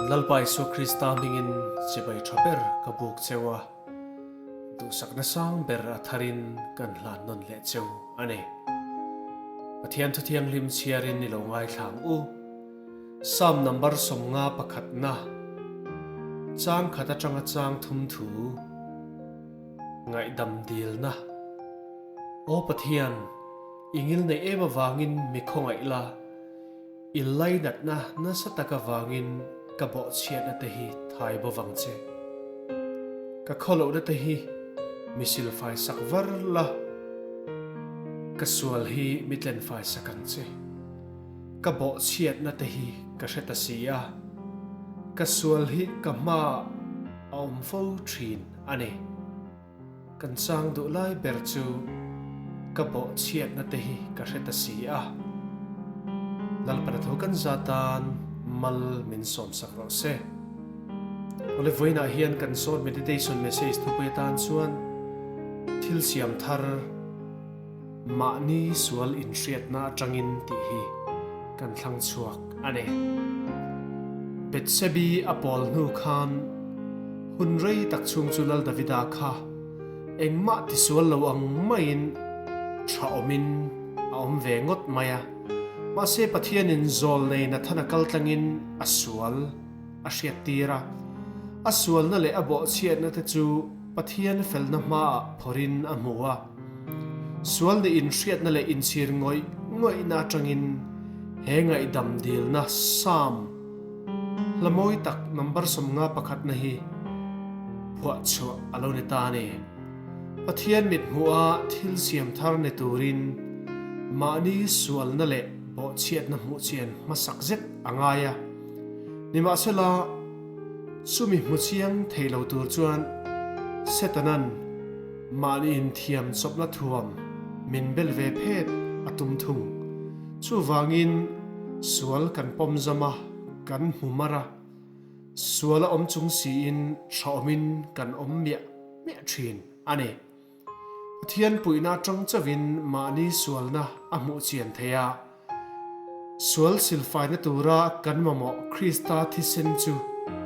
Lalpa Isua Krista hmingin chibai tha ber ka buk cheu a, duhsakna sang ber a tharin kan hlan nawn leh cheu a ni. Pathian Thuthianghlim chhiarin i lo ngaithlang u. Psalm number 50 pakhatna, chang khat atanga chang thum thu, ngaihdam dilna. Aw Pathian, i ngil neih em avangin mi khawngaih la, i lainatna nasa tak avangin ka bawhchhiatna te hi thai bo vang che. Ka khawlohna te hi mi silfai sak var la, ka sual hi mi tlenfai sak ang che. Ka bawhchhiatna te hi ka hre ta si a, ka sual hi ka hmaah a awm fo thin a ni. Kan chang duh lai ber chu ka bawhchhiatna te hi ka hre ta si a. Lalpana tho kan za tan mal min sawmsak rawh se. Awle vawiinah hian kan short meditation message thupui atan chuan thil siam thar Mahni sual inhriatna atangin tih hi kan thlang chhuak a ni. Bethsebi a pawl hnu khan hun rei tak chhung chu Lal Davida kha engmah tisual lo ang maiin tha awmin a awm ve ngawt mai a. Mahse Pathianin zawl nei Nathana kal tlangin a sual a hriattir a. A sualna leh a bawhchhiatna te chu Pathian felna hmaah phawrhin a hmu a. Sual nih inhriatna leh inchhir ngawih ngawihna atangin he ngaihdam dilna Psalm hla mawi tak number 50 pakhatna hi phuah chhuah a lo ni ta a ni. Pathian mithmuha thil siam thar ni turin mahni sualna leh bawhchhiatna hmuh chian hmasak zet a ngai a. Nimahsela, chumi hmu chiang thei lo tur chuan Setanan, Mahni inthiam chawpna thuam min bel ve phet a tum thung. Chuvangin sual kan pawm zam a, kan hmu mar a, sual a awm chung siin tha awmin kan awm miah miah thin a ni. Pathian puihna atang chauhin mahni sualna a hmuh chian thei a, sual silfaina tura kan mamawh Krista thisen chu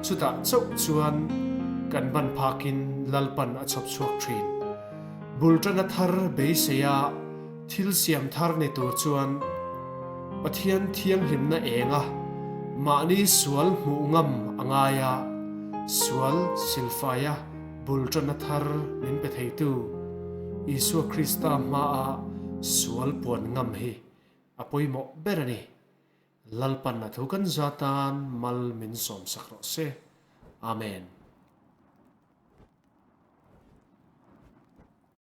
chutah chauh chuan kan ban phakin Lalpan a chhawp chhuak thin. Bul tana thar beiseia thil siam thar ni tur chuan Pathian thianghlimna enga mahni sual hmuh ngam a ngai a, sual silfaia Bul tana thar min pe theitu Isua Krista hmaa sual puan ngam hi a pawimawh ber a ni. Lalpan a thu kan za tan mal min sawmsak rawh se. Amen.